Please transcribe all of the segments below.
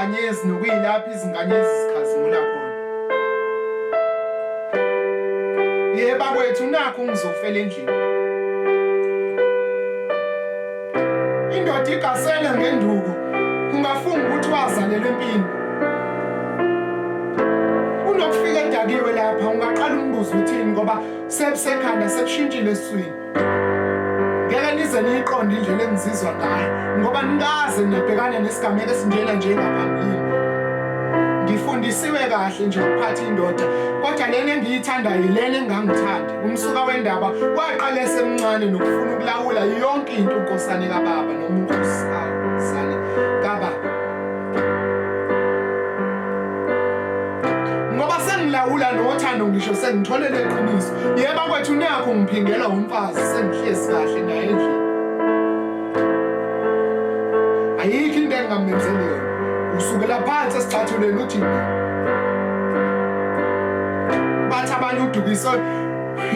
lezinkanyezi nokuyilapho izinkanyezi zikhazimula khona. Yeba kwethu nakho ngizofela endlini. Indoda igasele ngenduku ungafunga ukuthi wazalelwa empini. Unokufika edakiwe lapha ungaqala umbuzo uthini ngoba sebusekhanda sekushintshile esiswini. Ngeke nize niyiqonde indlela engizizwa ngayo ngoba nikaze nabhekana nesigameko esinjena njengaphambilini. Ngifundisiwe kahle nje ukuphatha indoda kodwa lena engiyithandayo yilena engangithandi. Umsuka wendaba waqala esemncane nokufuna ukulawula yonke into unkosane kababa noma unkosazane kababa. Ngoba sengilawula nothando ngisho sengithole leqiniso. Yebo kwethu nakho ngiphingela umfazi sengihlezi kahle naye endlini. Ayikho into engingamenzeli yona. Usukela phansi esichathulweni uthi bathi abanye udukiswe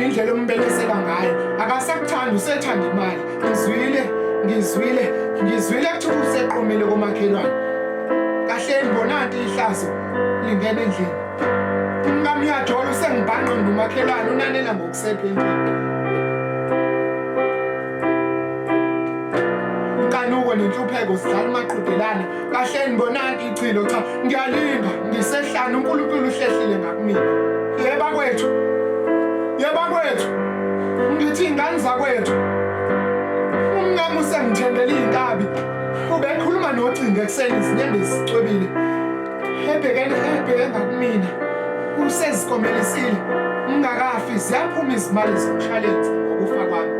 indlela ombelesela ngayo akasakuthandi usethanda imali ngizwile ngizwile ngizwile kuthiwa useqomile komakhelwane kahleni bonanti ihlazo lingena endlini umkami uyajola usengibhanqa nomakhelwane unanela ngokusepha endlini inkanuko nenhlupheko zidlala umaqhudelane Kahleni bonanti ichilo cha ngiyalinga ngisehlane uNkulunkulu uhlehlile ngakumina. Yeba kwethu. Yeba kwethu. Ngithi ingane zakwethu. Umncamo usengithengele izinkabi. Ubekhuluma nocingo ekuseni izinyembezi zicwebile. Ebhekene ebheke ngakumina. Usezikomelisile. Ngingakafi ziyaphuma izimali zomshwalense ngokufa kwami.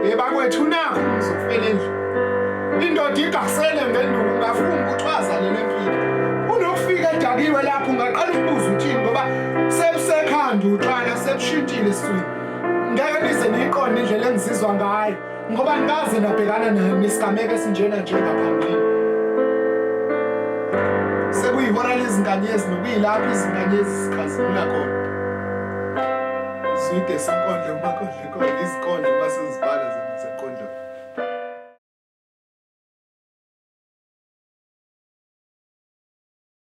Yebakwethu nakho ngizofela endlini. Indoda igasele ngenduku ungafunga ukuthi wazalelwa empini. Unokufika edakiwe lapho ungaqala ukubuza uthini ngoba sebusekhanda utshwala sebushintshile esiswini. Ngeke nize niyiqonde indlela engizizwa ngayo ngoba nikaze nabhekana nesigameko esinjena nje ngaphambilini. Sekuyihora lezinkanyezi nokuyilapho izinkanyezi zikhazimula khona. Zwide senkondlo umakondlo inkondlo izinkondlo uma sezibhala.